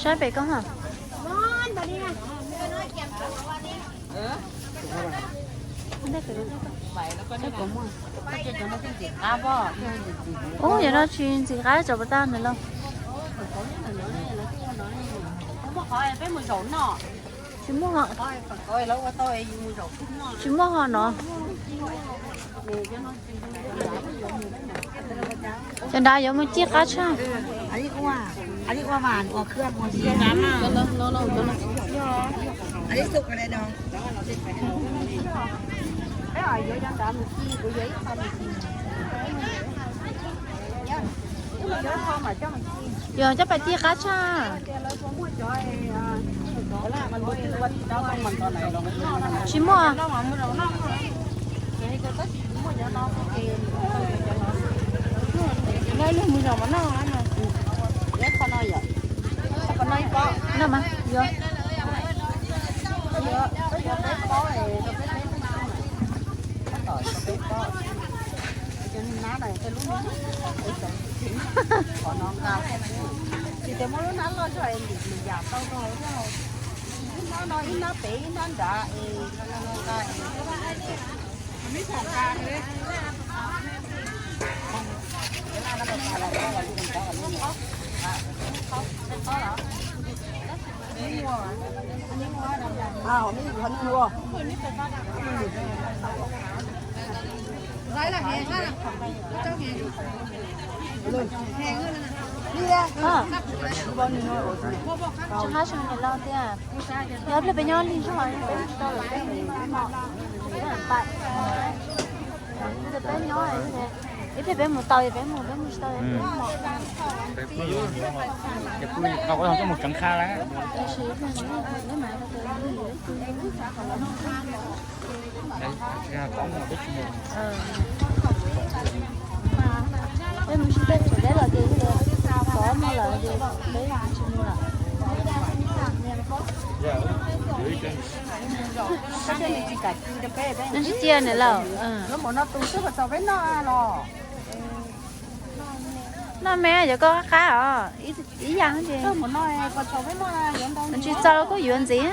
Saib pem koj ha. Ub, yog no tsis ntxim qab cov pas tag ntawd los? Tsis muaj ho, tsis muaj ho no. Cov nrad yuav mus cig qab tshaj. Yog coj pais cig qab tshaj. Tsis muaj. Noj mas, yuav. Tsis tias muaj lub hnab loj zog es ntim yam tau rau hauv thiab. Ib hnab no, ib hnab pem, ib hnab nrad es nqa. Tsis qab zoo niam laus tiag. Yog pliag peb nyob lig zog, peb mus tsis tau lawm, peb mus pais. Peb nyob, ib pliag peb mus tau, peb mus, peb mus tsis tau. Tab sis peb mus sib teb tseem deb los ces, tov no lawm ces peb tsis mus lawm. Neb sib cia niam laus. Noj me, yog koj qab qab os, ib yam ces tsis txaus koj yuav ntxiv.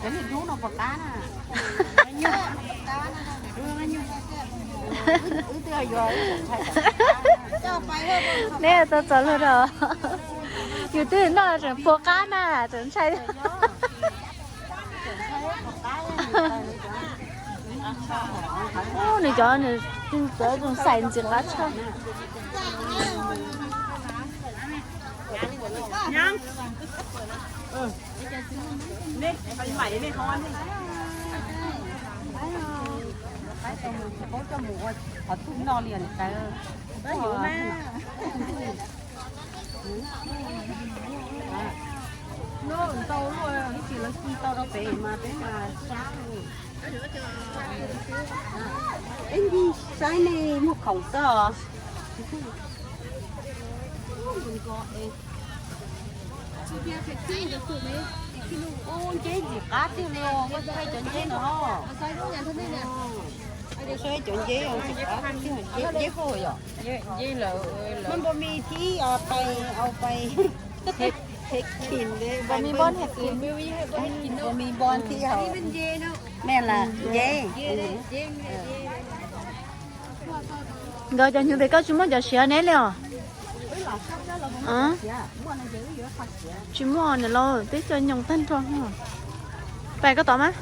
Cov niag dub no puas qab na? Neb tau txog lub rau yus twb noj tseem puas qab na, tseem ntshai. Nws cov, nws cov zoo xais ntxim qab tshaj. Qhov tub no li ntau luaj, ib tsis lawv tsis tau rau pem mas peb mas sab. Peb ncig saib nej muag khoom xwb os. Ub, nceb ntxim qab tiag li os, koj saib cov nceb no. Koj saib cov nceb ntxim qab tiag, nceb hauj yom. Npau mis thib pais, au pais, pem kis, npau mis npau thib hauv. Me las nceb. Nkawd cov hnyuv pem koj tsis muaj cov siav neb li os? Tsis muaj niam laus, peb cov nyoos tag nrho. Pais koj tod mas.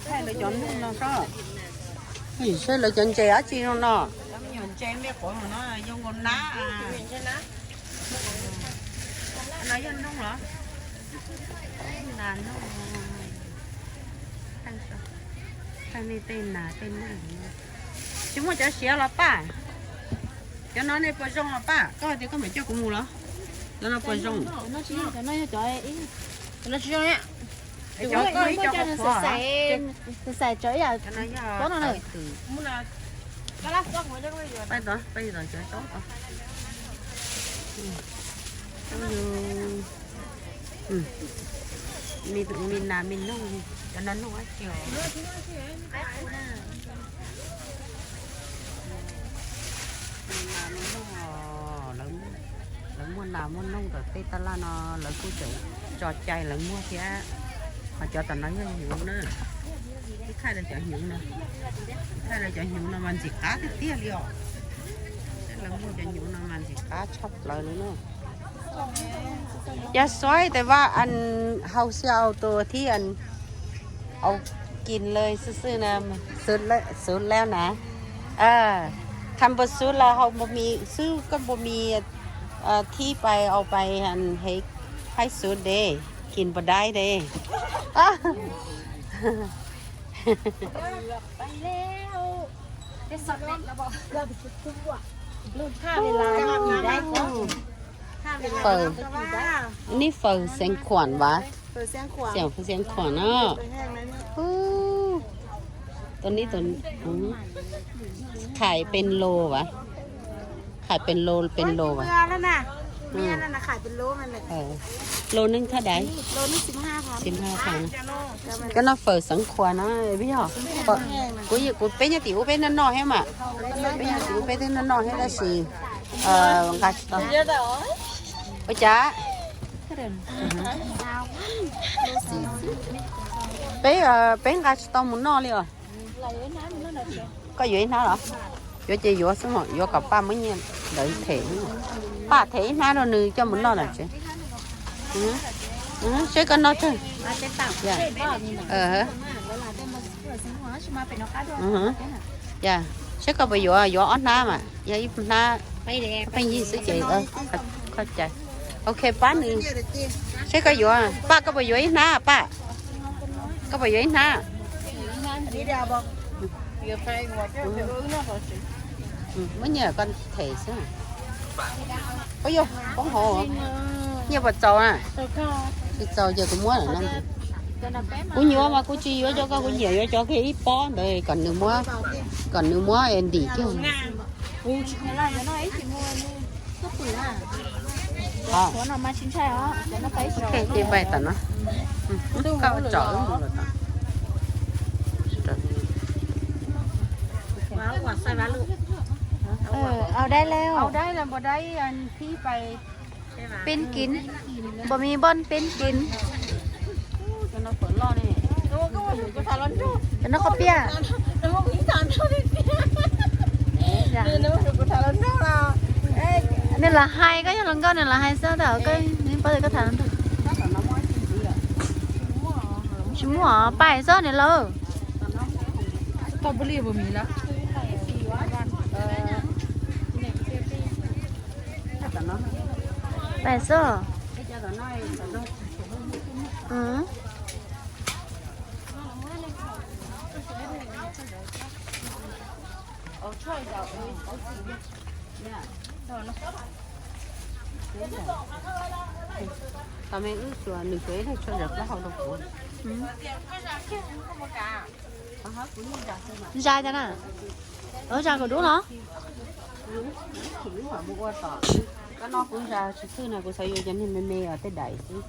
Thaij lawv cov neeg no soj. Saib lawv cov ntses dab tsi no no. Ntses me quav no yog nkaus nab. No yog noog los? Nas noog. Thaij nej tej nas tej noog. Tsis muaj cov siav los Paj? Cov no nej puas zoo os Paj? Koj hais tias koj mam coj kuv mus los? Cov no puas zoo? Cov no tsis zoo. Cov no tsis zoo. Cov no ib co qhuav qhuav. Xav xav tsawv ib yam pob no na. Peb, peb cov tsob. Me nas me noog, cov no noog dab tsi os? Me nas me noog os, lawv muaj nas muaj noog tom tej taj laj no, lawv kuj tseem tso cai lawv muag thiab. Ho cov tom no yog hnyuv na. Ib thaij rau cov hnyuv no, thaij rau cov hnyuv no mas ntxim qab tiag tiag li os. Lawv muag cov hnyuv no mas ntxim qab tshaj plaws li na. Ya xoay te va an hau xia au tua thib an au kin lawm xwb xwb na, xwb lawm na. Tham npua xwb los hau npua mis xwb, koj npua mis thib pais au pais an hev haib xwb de, kin npua daib de. Faws, nib faws xeev khuam vas, xeev khuam no. Tus nib tus, khais pes lus vas, khais pes lus pes lus vas. Lus neej thaj dais, xib ha thas. Cov no faws xeev khuam no, kuv, kuv peb nyob tim ub peb noj noj thiab mas, peb nyob tim ub peb twb noj noj thiab tab sis nqa tsis tau. Ua cas peb, peb nqa tsis tau mus noj li os. Koj yuav ib hnab los? Yuav ces yuav xwb, yuav kom Paj muab nyiaj ntawd them. Paj them ib hnab rau nws coj mus noj lawm tsev. Seb koj noj tsawg. Ya, seb koj puas yuav, yuav ob hnab mas yog ib hnab pheej yig xwb ces koj cais. Ok, pab nws. Seb koj yuav, Paj koj puas yuav ib hnab, Paj? Koj puas yuav ib hnab? Muab nyiaj koj them xwb. Ua yog poob hauv, nyiaj puas txaus na? Tsis txaus ces kuv muab lawm no. Kuv nyuam mas kuv tsis yuav cov koj, kuv nyiam yuav cov kiag ib pob ntawd kom nws muab, kom nws muab ntim kiag. Ces pais tom no, koj tsom wb mus los tom. Au dai lawm, au dai lawm npua dai thib pais. Pin kin, npua me npoj pin kin. Cov no qhov piaj. Nws lam hais, koj yog hluas nkauj nws lam hais xwb, tab koj paub tias koj tham hluas nraug. Tsis muaj, pais xwb niam laus. Pais xwb. Tam me wb xyuas nws xyuas ib leeg tshuaj zam plaub hau rau kuv. Zais tas na. Zais kuv dub los? Koj no kuv zais tsis txwj na, kuv xav yuav cov niag me me os tej daim xwb.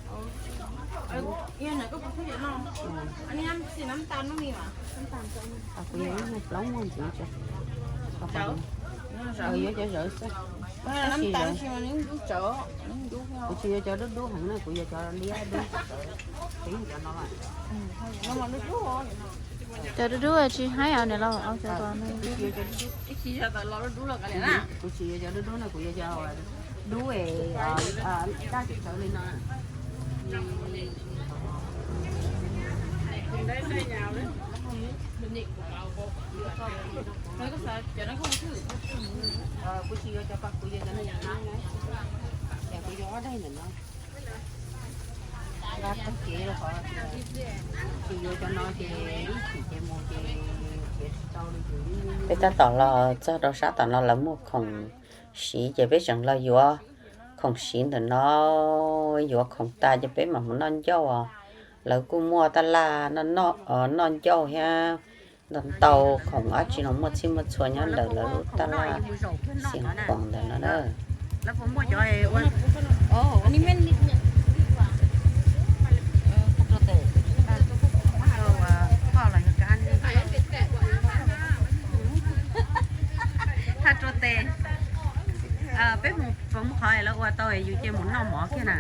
Kuv yuav ib nyuag plaub muag ntxiv tso. Yuav cov zawv xwb. Kuv tsis yuav cov dub dub heev na, kuv yuav cov liab dub. Cov dub dub tsis haib os niam laus, cov, kuv tsis yuav cov dub dub na, kuv yuav cov dub es daj tsis tawv li no. Peb tab tom los txog rau sab tom no lawv muag khoom siv ces peb tseem los yuav khoom siv ntawm no, yuav khoom tas ces peb mam mus noj ncauj os. Lawv kuj muaj taj laj noj ncauj thiab ntau ntau khoom dab tsi no muaj txhij muaj txhua nyob ntawm lawv lub taj laj Xiav Khuam ntawm no na. Haj rua tes, peb mus qhov lawv ua tau yus cia mus noj mov kiag na.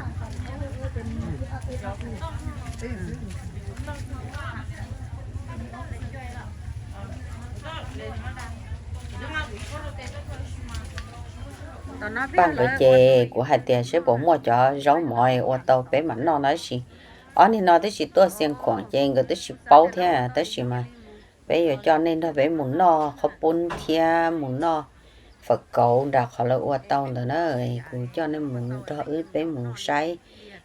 Paj nkawd ces kuv hais tias seb puas muaj cov zaub mov ua tau peb mam noj no tab sis ob niag no twb tsis tuaj Xiav Khuam ces nkawd twb tsis paub thiab, tab sis mas peb yuav coj nej nrog peb mus noj qhob pub thiab mus noj fawm kauv nram qhov lawv ua tau ntawd na. Kuv coj nej mus nrog wb peb mus saib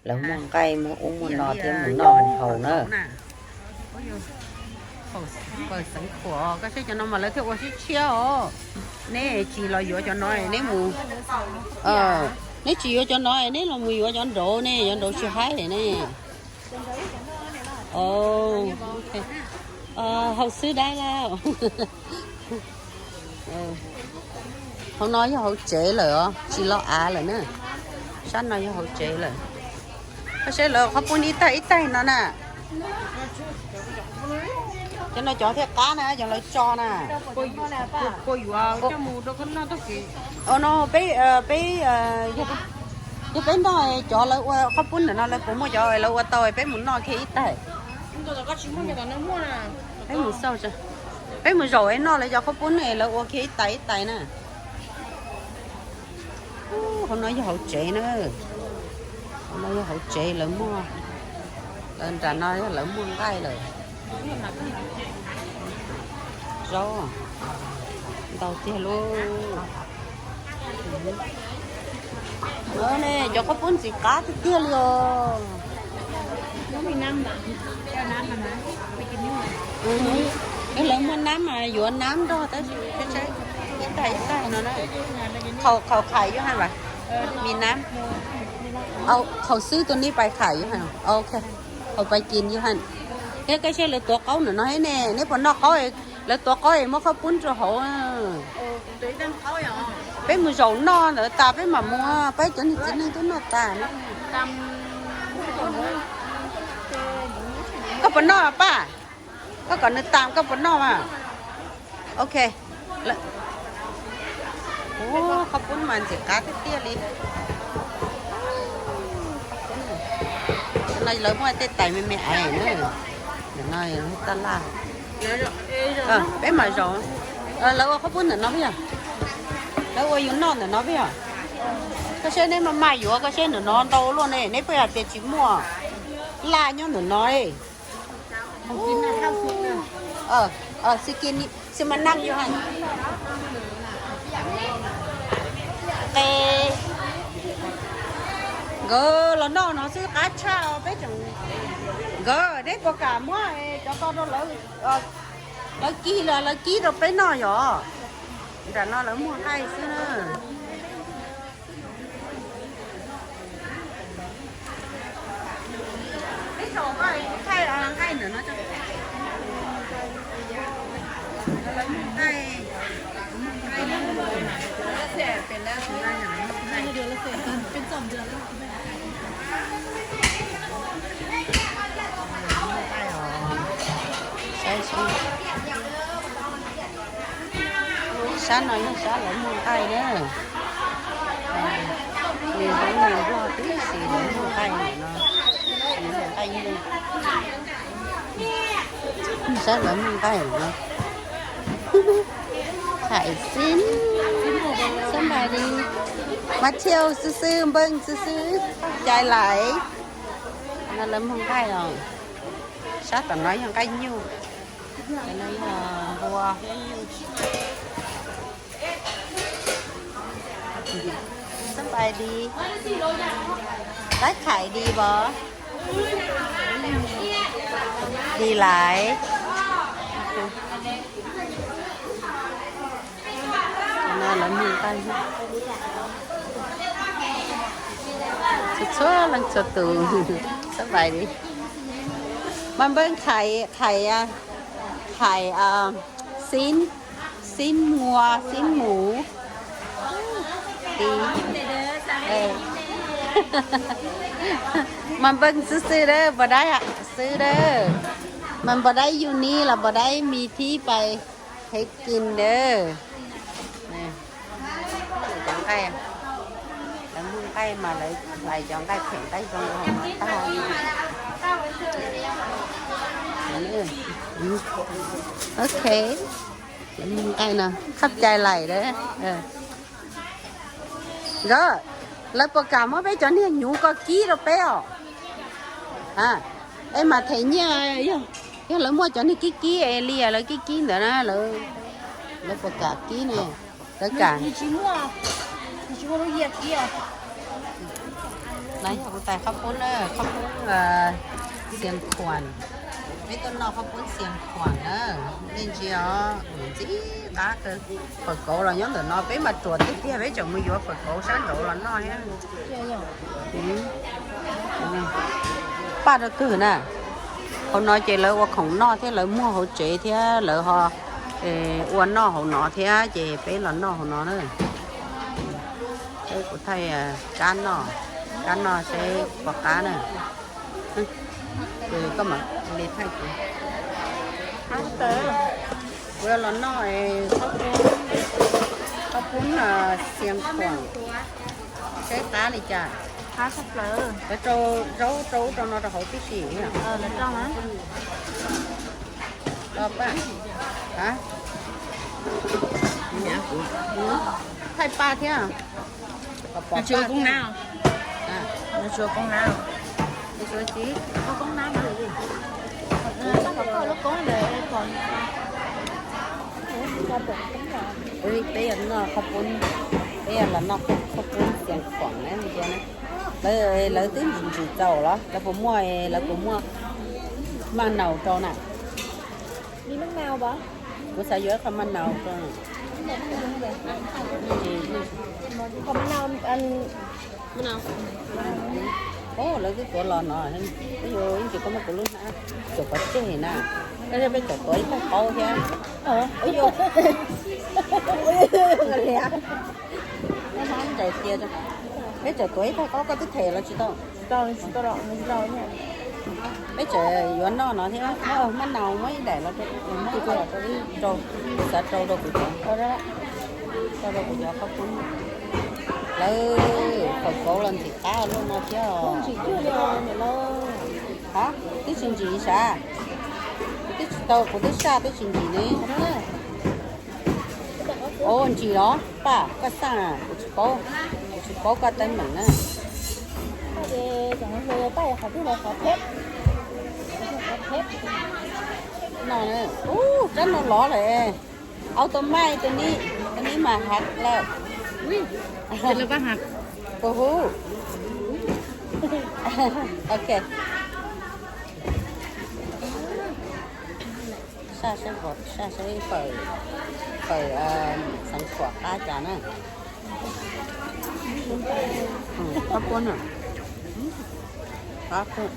lawv muag nqaij muag ub muag no thiab mus noj mus haus na. Pawg Xeev Khuam, koj saib cov no mas lawv thiaj ua siab tshiab os. Neb tsis los yuav cov no neb mus, neb tsis yuav cov no neb los mus yuav cov nraud ne, cov nraud tsis haib ne. Haus xwb dab laj. Hauv no yog hauv tsev lawm os, tsis los av lawm na. Sab no yog hauv tsev lawm. Koj saib lawv qhob pub ib taig ib taig no na. Cov no cov thiaj qab na, cov lawv tso na. Ua no peb, peb, yog peb noj cov lawv ua qhob pub ntawm no lawv puas muaj cov lawv ua tau peb mus noj kiag ib taig. Peb mus xauj, peb mus zaum noj lawv cov qhob pub lawv ua kiag ib tais ib tais na. Hauv no yog hauv tsev na. Hauv no yog hauv tsev lawv muag, lawv nram no yog lawv muag nqaij lawm. Zaub ntau tiag lauj. Ne cov qhob pub ntxim qab tiag tiag li os. Lawv muaj nab mas yuav nab nrog tab sis ib tag ib tag no na. Khaus khais yuj hab vas, mi nab. Khaus xwb tus nib pais khais yuj hab. Ok, khaus pais kis yuj hab. Thiab koj saib lawv tuav qaub ntawm no thiab ne, neb puas noj qaub? Lawv tuav qaub es muab qhob pub rau hauv. Peb mus zaum noj ntawd tas peb mam mus, peb cov niag txiv neej twb noj tas na. Koj puas noj paj? Koj kom nws tas koj puas noj mas. Ok. Qhob pub mas ntxim qab tiag tiag li. No lawv muaj tej tais me me aiv na. Ntawm no taj laj. Peb mam zaum. Lawv ua qhob pub ntawm no peb yog, lawv ua yus noj ntawm no peb yog. Koj saib neb maj maj yuav, koj saib ntawm no ntau luaj ne, neb pheej hais tias tsis muaj, laj nyob ntawm no. Xi mas naj yuav hais qe, nkawd los noj no xwb qab tshaj peb tseem. Nkawd neb puas kam muab cov ko rau lawv, lawv kib los lawv kib rau peb noj yom. Nram no lawv muag nqaij xwb na. Sab no yog sab lawv muag nqaij na. Nws zoo nws nplog tib si lawv muag nqaij no. Nqaij, sab lawv muag nqaij no. Thais xib, xab npais li, mas thiau xwb xwb, npeej xwb xwb, cai lais. No lawv muag nqaij os. Sab tom no yog nqaij nyuj. Cov no yog npua. Sab pais di, tab khais di bos, di lais. Cov no lawv muag nqaij, txhua txhua leej txhua tus, sab pais di. Mas npawg khais, khais, khais xib, xib nua, xib mus. Mas npawg xwb xwb dawb, npawg dawb xwb dawb. Mas npawg dawb yu ni los npawg dawb mi thib pais hev kin dawb. Cov nqaij, lawv muag nqaij mas lawv hlais cov nqaij phem nqaij zoo rau hauv no tag. Ok, lawv muag nqaij no khab cai lais dawb. Nkawd, lawv puas kam muab peb cov niag hnyuv ko kib rau peb os? Es mas them nyiaj, yog lawv muaj cov niag kib kib es li lawv kib kib ntawd na, lawv puas kam kib ne? Lawv kam. Kuv tais qhob poob na, qhob poob Xias Khuam. Peb tuaj noj qhob poob Xias Khuam na. Nej ntsia os, ntxim qab kawg. Fawm kauv los nyob ntawm no, peb mas ruam tiag tiag, peb tseem mus yuav fawm kauv sab nraud los noj thiab. Paj rau twg na? Hauv no ces lawv ua khoom noj thiab lawv muag hauv tsev thiab lawv ho ua noj hauv no thiab ces peb los noj hauv no na. Peb kuv thaij kab noj, kab noj seb puas qab na. Koj mam li thaij kuv. Kuv yuav los noj qhob poob Xias Khuam, seb qab li cas. Rau zaub rau ub rau no rau hauv tib si. Thaij paj thiab. Peb yuav noj qhob poob, peb yuav los noj qhob poob Xias Khuam na ntsia na. Lawv, lawv twb ntsim ntsim txaus los lawv puas muaj, lawv puas muaj maj naus rau na? Kuv xav yuav ib qho maj naus rau. Lawv twb tuav los no, ib ntsis koj muab kuv lub hnab cuam pov tseg na, peb tseem tuav ib tag qaub thiab. Peb tseem tuav ib tag qaub koj twb them los tsis tau. Peb tseem yuav noj no thiab, maj naus muab ib daim los, muab ib qho los rau ib rau, xav rau rau kuv cov, rau rau kuv cov qhob poob. Lawv fawm kauv los ntxim qab luaj no thiab os. Twb tsis ntsim sav, twb tsis tau, kuv twb saj twb tsis ntsim ne. Ua ntsis los paj koj xaj, kuv tsis paub, kuv tsis paub koj teeb meem na. No, ub, rab no lov lawm. Auto mai tus ni, tus ni mas hav lawm. Puas hu? Ok. Saj saib, saj saib fawm, fawm Xeev Khuam qab cas na. Qab puab na. Qab puab.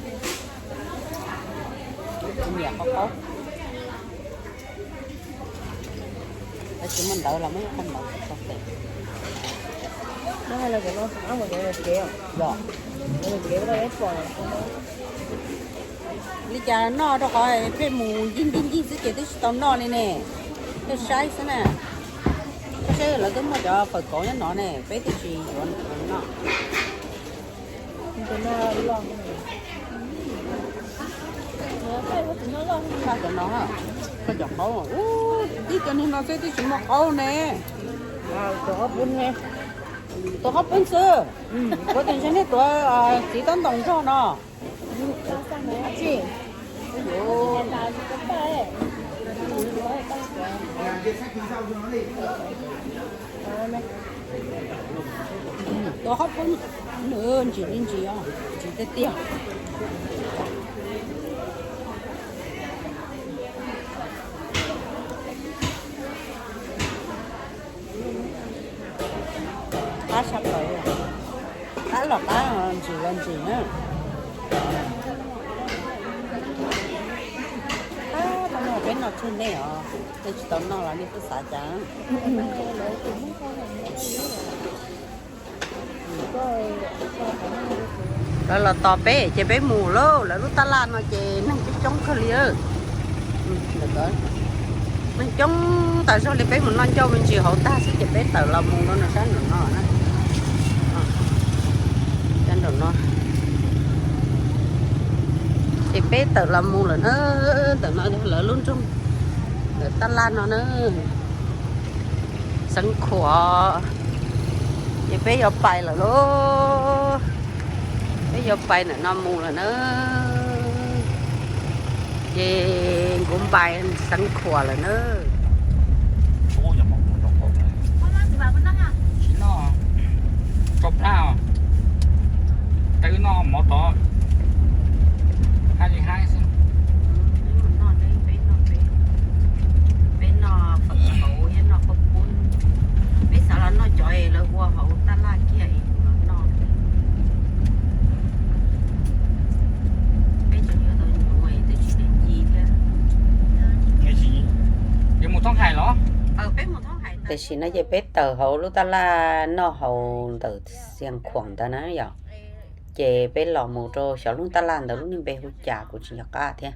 Nyiam qab qaub. Tsis muaj ntawv los muab ib qho ntawv tso pem. Yog li cas noj rau qhov pheej mus ncig ncig ncig xwb ces twb tsis tau noj li ne. Pheej saib xwb na. Saib lawv twb muaj cov fawm kauv nyob no ne, peb twb tsis yuav noj. Cov no, koj cov qaub, ub, tib cov niag no xwb twb tsis muaj qaub ne. Tuav qhob poob xwb. Kuv tias ntshe nej tuav txiv tab ntoos nrog no. Tsis, ub, ub, ub, Tua qhob poob, ntsim li ntsim os, ntsim tiag tiag. Qab sab plaws, qab los qab, ntsim los ntsim na. Qab tau no peb noj tseg nej os, nej tsis tau noj los nej twb xav cas. Lawv los tos peb ces peb mus lauj, lawv lub tab laj no ces neeg coob coob kawg li. Neeg coob tas zog li, peb mus noj ncauj me ntsis hauv tag xwb ces peb tawm los mus no, sab nraum no, sab nraum no. Ces peb tawm los mus lawm na, ntawm no lawv lub nroog, ntawm tab laj no na. Xeev Khuam, ces peb yuav pais lawm lauj. Peb yuav pais ntawm no mus lawm na. Ces kuv pais Xeev Khuam lawm na. Rau plab, tawb noj mov tod, hab li hab xwb. Peb noj fawm hauv thiab noj paj kub, peb xav los noj cov lawv ua hauv tab laj kiag es los noj. Peb tseem yuav tau nyuv twb tsis tau ci thiab. Yuav mus thoob hais los? Tam sim no ces peb tawm hauv lub tab laj noj haus ntawm Xeev Khuam ntawd na yom. Ces peb los mus rau xyov lub tab laj ntawd lub niag npe hu cas kuv tsis nco qab thiab.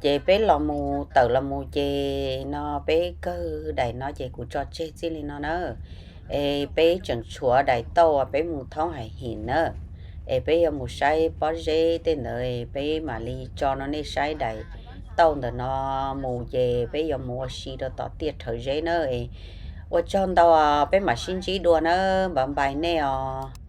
Ces peb los mus tawm los mus ces no peb kawg daim no ces kuv tso tseg txij li no na. Es peb tseem tshuav daim tauj peb mus thoob hais him na. Es peb yuav mus saib pob zeb tej ntawd, peb mam li tso no nej saib daim tauj ntawm no mus ces peb yuav mus ua si rau tom tiaj rhawv zeb na. Ua tsaug ntau, peb mam sib ntsib dua na, npaj npais nej os.